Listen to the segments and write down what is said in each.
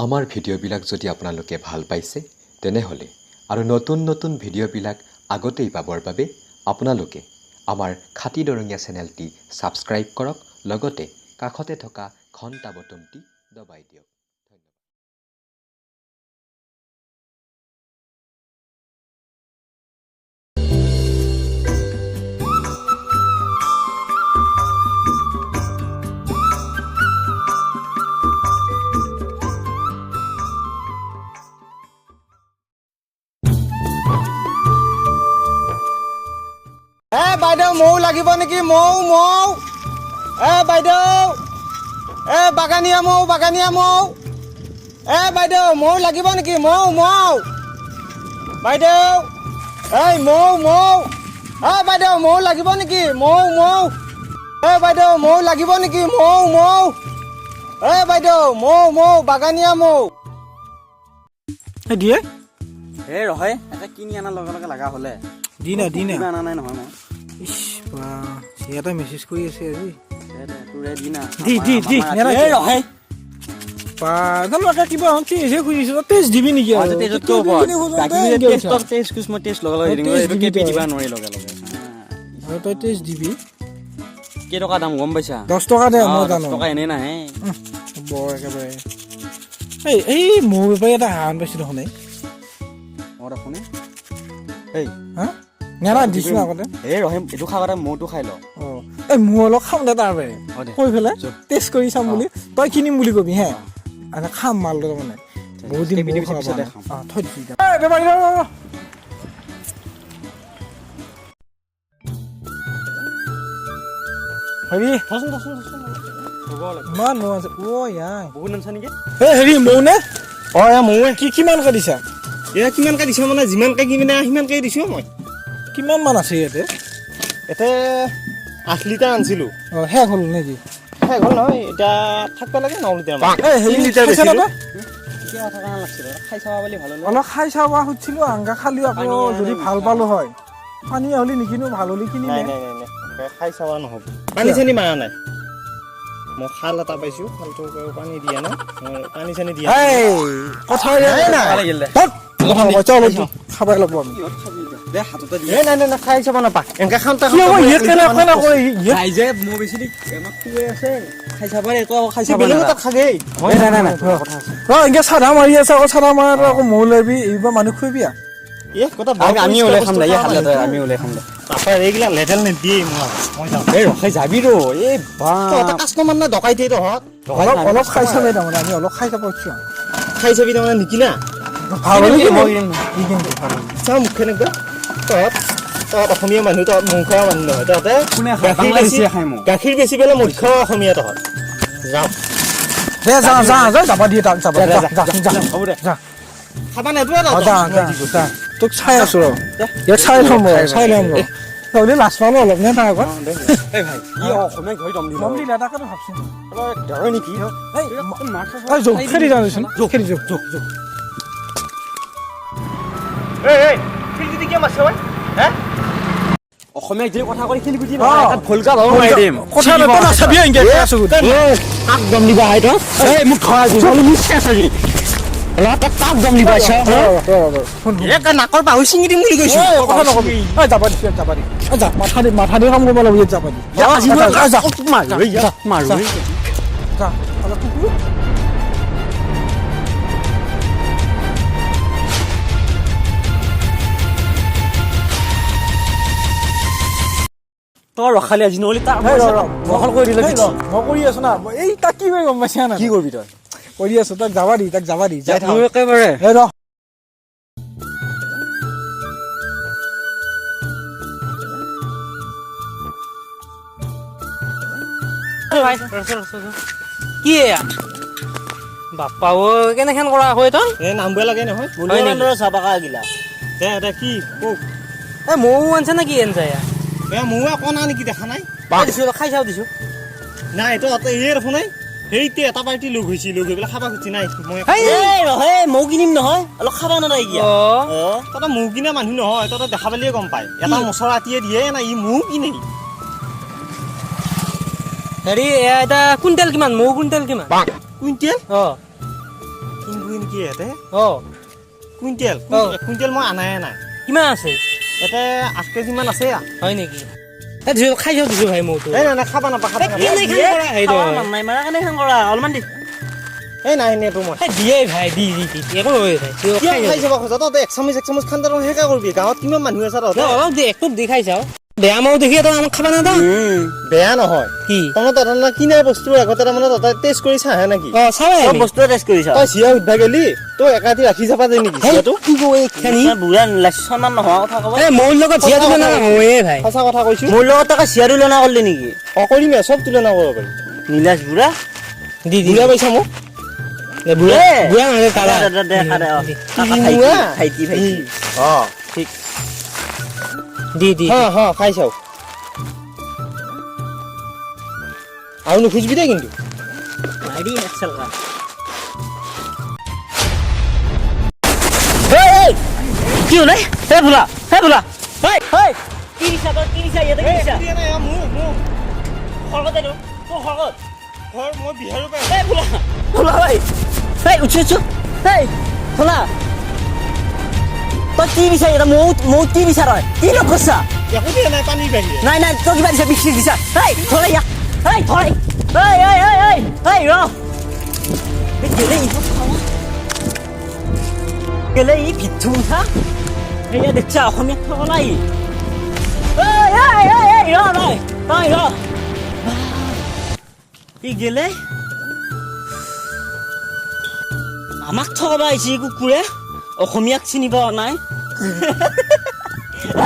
আমাৰ ভিডিঅ'বিলাক যদি আপোনালোকে ভাল পাইছে, তেনেহ'লে আৰু নতুন নতুন ভিডিঅ'বিলাক আগতেই পাবৰ বাবে আপোনালোকে আমাৰ খাতি দৰঙীয়া চেনেলটি ছাবস্ক্ৰাইব কৰক, লগতে কাষতে থকা ঘণ্টা বটনটি দবাই দিয়ক। ধন্যবাদ। এ বাইদেউ, মৌ লাগিব নেকি? মৌ মৌ। এ বাইদেউ, এ বাগানীয়া মৌ, বাগানীয়া মৌ। এ বাইদেউ, মৌ লাগিব নেকি? মৌ মৌ। বাইদেউ, এই মৌ মৌ। এ বাইদেউ, মৌ লাগিব নেকি? মৌ মৌ। এ বাইদেউ, মৌ লাগিব নেকি? মৌ মৌ। এ বাইদেউ, মৌ মৌ, বাগানীয়া মৌ। দিয়ে। এই ৰহে, এটা কিনি অনাৰ লগে লগে লগা হ'লে। দি না, দি না। কিবা অনা নাই নহয় মই। ইছ বা, সি এটা মেছেজ কৰি আছে আজি। দে দে, তোৰে দি না। দি, দি, দি, নেৰাখে। এই ৰহে। বা, জানো একে কিবা টেষ্টহে খুজিছো, টেষ্ট দিবি নেকি আৰু? টেষ্টতকৈ ওপৰত বাকী টেষ্টত টেষ্ট খুজ, মই টেষ্ট লগে লগে দি দিম। টেষ্ট এইটো দিবি কেপি তই। দিবা নোৱাৰি লগে লগে। আৰু তই টেষ্ট দিবি। কেইটকা দাম গম পাইছা? 10 টকা দে, মই 10 জানো। টকা এনেই নাহে। বৰ একেবাৰে এই এই মৌ বেপাৰী এটা হাঁহ পাইছো দেখোন এই। মই দেখোন এই। হা, নেৰা, দিছো আগতে। এই ৰহে, এইটো খাব, মৌটো খাই ল। অ, এই মৌ অলপ খাম দে, তাৰ বাৰে অ, দে। কৈ পেলাই যো। টেষ্ট কৰি চাম বুলি, তই কিনিম বুলি কবি হে। আচ্ছা, খাম মালটো, তাৰমানে বহুত দিন কেপি মৌ দিবি, খাব পিছতে পোৱা নাই। খাম। অ, থৈ দিছো এতিয়া। এই বেপাৰী, ৰ, ৰ, ৰ। হেৰি, থচোন, থচোন, থচোন। ইমান মৌ আছে অ ইয়াই। বহুত আনছা নেকি? এই হেৰি, মৌ নে? অ, এয়া মৌৱে। কি কিমানকে দিছা? এয়া কিমানকে দিছ মানে, যিমানকে কিনে সিমানকে দিছো মই। কিমান মান আছে ইয়াতে? ইয়াতে 8 লিটাৰ আনিছিলো। অ, শেষ হ'ল নেকি? শেষ হ'ল নহয়, এতিয়া থাকিব লাগে 9 লিটাৰ মান। এই হেৰি, 3 লিটাৰ খাইছা নে বেচিলো। তই? ঠিকে থকা নালাগিছিল, খাই চাব বুলি ভাল হ'ল। অলপ খাই চাব সুধিছিলো, আংগা খালি আকৌ পানী যদি নাই। ভাল পালো হয়। পানী হ'লে নিকিনো, ভাল হ'লে কিনিম। নাই নাই নাই নাই, খাই চাবা নহ'ব। পানী চানী মাৰা নাই। মই খাল এটা পাইছো, খালটো পানী দিয়া নাই, মই পানী চানী দিয়া নাই। এই কথা নাই, নাই। ভাল লাগিল দে। ধত, কথা নকয়, চল, খাবাই লাগব আমি। কিহত খাবি এতিয়া? দে, হাততে দি। এই নাই নাই নাই, খাই চাব নাপা। এনেকে খাওঁতে কি হ'ব? ইয়ে কেনেকৈ নকৰে ইয়ে? ৰাইজে মৌ বেছি দি আমাক খুৱাই আছে, খাই চাব ৰে, একো খাই চাব। বেলেগত তাত খাগেই। নাই নাই নাই, কথা আছে। অ, এনেকে চাধা মাৰি আছে আকৌ, চাধা মাৰা আকৌ মৌ ল'বি, এইবাৰ মানুহ খুৱাবি আ। এ কথা। আমি ওলাই খাম দে, এই হাততে আমি ওলাই খাম দে। তাৰপৰা এইগিলা লেটেল নিদিয়ে মই মই যাওঁ। এই ৰখাই যাবি ৰ, এই বা। তহঁতে কাষ্টমাৰ না ডকাইতি তহঁত? অলপ অলপ খাই চামেই, তাৰমানে আমি অলপ খাই চাব ইচ্ছা। খাই চাবি তাৰমানে নিকিনা? ভাল হ'লে কিনিম। মই কিনিম। কি কিনিবি ভাল হ'লে? চাওঁ মুখখন একবাৰ। তহঁত তহঁত অসমীয়া মানুহ, তহঁত মৌ খোৱা মানুহ নহয় তহঁতে। কোনে খায়? গাখীৰ বেছি বাংলাদেশীয়ে খায় মৌ। গাখীৰ বেচি পেলাই মদ খোৱা অসমীয়া তহঁত। যাওঁ। দে, যা যা যা, যাবা দিয়ে তাক, যাবা। দে, যা। যা, যা যা। হ'ব দে। যা। খাবা নেদোৱা। অ, যা যা যা, তোক চাই আছো ৰ, ইয়াক চাই ল'ম ৰ, চাই ল'ম ৰ। তই লাজ পালো অলপ নে তাৰ আগত? এই ভাই, ই অসমীয়া ঘৰি দম দিলে। দম দিলে, তাকেতো ভাবছো। ডৰে নেকি? এই এই, যো, খেদি যাওঁ দেচোন, খেদি যো, যো যো। এই এই, শিলগুটি কিয় মাৰছ ঐ? হে? অসমীয়াক যদি কথা কৰি শিলগুটি অ। নহয়, তাত ভলকা ভাব মাৰি দিম। কথা তই নাচাবি, এনেকে আছো। কাক দম দিবা আহে তই? এই মোক ধৰা আজি চেচ আজি। তই কাক দম দিবা আহিছ? শুন। এ নাকৰ বাহু ছিঙি দিম বুলি কৈছো। এই, কথা নকবি। এই, যাবা দি, যাবা দি। এই, যা, মাথা দি কাম কৰিব লাগিব ইয়াত, যাবা দি। আজি মই যা, যা। মাৰো, যা, মাৰো। যা। যা, অলপ কুকুৰ। তই ৰখালি আজি, নহ'লে তাৰ এই, ৰ, ৰ, দখল কৰি দিলে। এই, ৰ, মই কৰি আছো না। এই তাক কি কৰি গম পাইছা না? কি কৰিবি তই? কৰি আছো, তাক যাবা দি, তাক যাবা দি। যা। মোৰ একেবাৰে। এই, ৰ। কি এয়া? বাপ্পা ঐ, কেনেখান কৰা হয় তই? এ নামবোৰে লাগে নহয়। হয় নেকি? চাবাকা গিলা দে দে, কি কওক? এ মৌ আনছে নে কি আনছে এয়া? এ মৌ কণা নেকি, দেখা নাই? দিছো, খাই চাও দিছো। নাই, তহঁতে এই দেখোন নাই, সেইতে এটা পাৰ্টি লগ হৈছি, লগ হৈ পেলাই খাবা খুজিছি নাই মই। হেই। ৰহে, মৌ কিনিম নহয়, অলপ খাবা নালাগে কিয়? অ। তহঁতে মৌ কিনা মানুহ নহয়, তহঁতে দেখা পালিয়ে গম পায়। এটা মোচৰ আতিয়ে দিয়ে নাই, ই মৌ কিনে। হেৰি, এয়া এটা কুইণ্টেল কিমান মৌ, কুইণ্টেল কিমান? কুইণ্টেল? অ। নেকি ইয়াতে? অ, কুইণ্টেল? অ। 1 কুইণ্টেল মই আনাই নাই। কিমান আছে? ইয়াতে 8 কেজিমান আছে। হয় নেকি? এই দিছো, খাই চাওঁ, দিছো ভাই মৌটো। এই নাই নাই, খাবা নাপা, খাবা নাপা। কেনেখন কৰা সেইটো? খাৱা মান নাই মাৰা, কেনেখন কৰা? অলপমান দি। এই নাই, নেতো মই। এই দিয়ে ভাই, দি দি দি, একো নহয় ভাই। কিয় খাই খাই যাব খোজা? তহঁতে এক চামুচ এক চামুচ খান্দা সেকা কৰিবি। গাঁৱত কিমান মানুহ আছে তহঁতে? অলপ দি, একটোপ দি খাই চাওঁ। বেয়া মৌ দেখি তই আমাক খাবা নাদা? বেয়া নহয়। কি? তহঁতে তাৰমানে কিনা বস্তুৰ আগতে তাৰমানে তহঁতে টেষ্ট কৰি চাহে নেকি? অ, চাওঁ। চব বস্তুৱে টেষ্ট কৰিছ? তই চিয়া উঠবা গেলি তই একাতি ৰাখি যাবা যায় নেকি চিয়াটো? কি কয় এইখানি? বুঢ়া লাচমান নোহোৱা কথা ক'ব। এই মৌৰ লগত জীয়া দিব নহয় ভাই। সঁচা কথা কৈছো। মোৰ লগত টকা চিয়া তুলনা কৰিলি নেকি? অ, কৰিমে, চব তুলনা কৰিব পাৰি। নীলাজ বুঢ়া। দি দি। বুঢ়া পাইছা মোক? বুঢ়া। এ। বুঢ়া নহয়, কালা। দে, দে, দে, দে, দে, অ। বুঢ়া। ভাইটি, ভাইটি। অ। ঠিক। দি দি। হা হা, খাই চাওক আৰু নুখুজিবি দেই কিন্তু। নাই দি এক চেলকা। কি হ'লে? হে ভোলা, হে ভোলা, হেই হেই, কি দিছা তই? কি দিছা ইয়াতে? কি দিছা? খৰকত এইটো তোৰ খৰকত। ঘৰ মই বিহাৰৰ পৰা। এই ভোলা, ভোলা ভাই, হেই, উঠি উঠি, হেই ভোলা, তই কি বিচাৰ ইয়াতে? মৌ মৌ কি বিচাৰ? তই কি লগ কৰছা? একো দিয়া নাই, পানীৰ বাহিৰে। নাই নাই, তই কিবা দিছা, বিক্ৰী দিছা। হেই, ধৰে ইয়াক, হেই ধৰে, এই এই এই এই এই ৰ। এই গেলে ইহঁত খাৱা গেলে ই ভিঠু উঠা। সেয়া দেখছা, অসমীয়াত থকা ই। এই এই এই এই, ৰ ৰ, তই ৰ। ই গেলে আমাক ঠগাব আহিছে এই কুকুৰে, অসমীয়াক চিনি পোৱা নাই।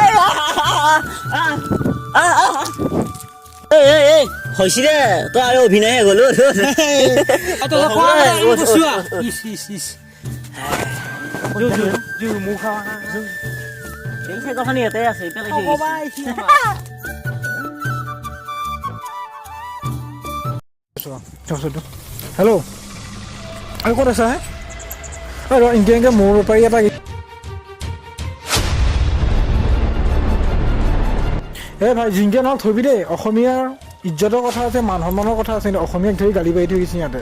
এই, আ, আ, আ, আ, আ। এই এই এই, হৈছে দে, তই আৰু অভিনয় গ'লো। তই খোৱা কৈছো। ইচ ইচ ইচ, মৌ খাৱা। এই চাইকেলখন ইয়াতে আছে, পেলাই থৈ গৈছে। হেল্ল', আৰু ক'ত আছা হে? ঐ ৰ, ইনকে ইনকে মৌ বেপাৰী এটা। এ ভাই, জিংকে নহওক থবি দেই। অসমীয়াৰ ইজ্জতৰ কথা আছে, মান সন্মানৰ কথা আছে, কিন্তু অসমীয়াক ধৰি গালি পাৰি থৈ গৈছে ইয়াতে।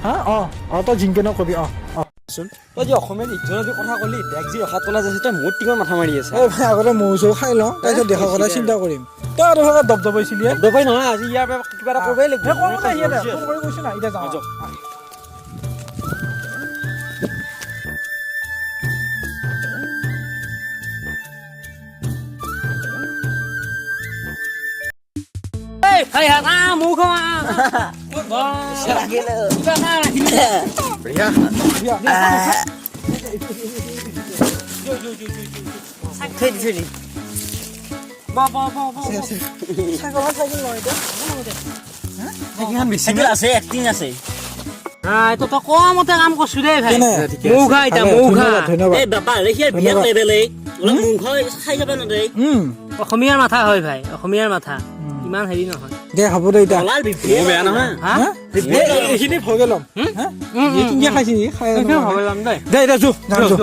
হা, অঁ অঁ, তই জিংকে নহওক কবি, অঁ অঁ। তই যে অসমীয়াত ইজ্জতৰ যে কথা ক'লি, দেখ যি ৰখাত তলা যাইছে, তই মোৰ টিঙত মাথা মাৰি আছে। এই ভাই, আগতে মৌ চৌ খাই লওঁ, তাৰপিছত দেশৰ কথা চিন্তা কৰিম। তই আৰু দপদপাইছিলি। দবাই নহয়, আজি ইয়াৰ পৰা কিবা এটা কৰিবই লাগিব। ফোন কৰি কৈছো না, এতিয়া যাওঁ। এই ভাই, আ মৌ খাৱা। কিবা এটা ৰাখিবি। বঢ়িয়া। থৈ দি, থৈ দি। ব ব ব ব। সেইটো আছে, এক্টিং আছে। এইটো তই কমতে কাম কৰছো দেই ভাই। কেনে? মৌ খা এতিয়া, মৌ খা। ধন্যবাদ, ধন্যবাদ। এই বাপা, সিয়াৰ বিয়াক লেবেল এই অলপ মাংস খাই যাবা নদে। অসমীয়াৰ মাথা হয় ভাই, অসমীয়াৰ মাথা ইমান হেৰি নহয়। দে, হ'ব দে এতিয়া। ডলাৰ বিফে বেয়া নহয়। হা। হা? এইখিনি ভগে ল'ম। হা? এই তিনিটা খাইছি, খাই ভগে ল'ম দেই। দে এতিয়া, যো যাম, যো।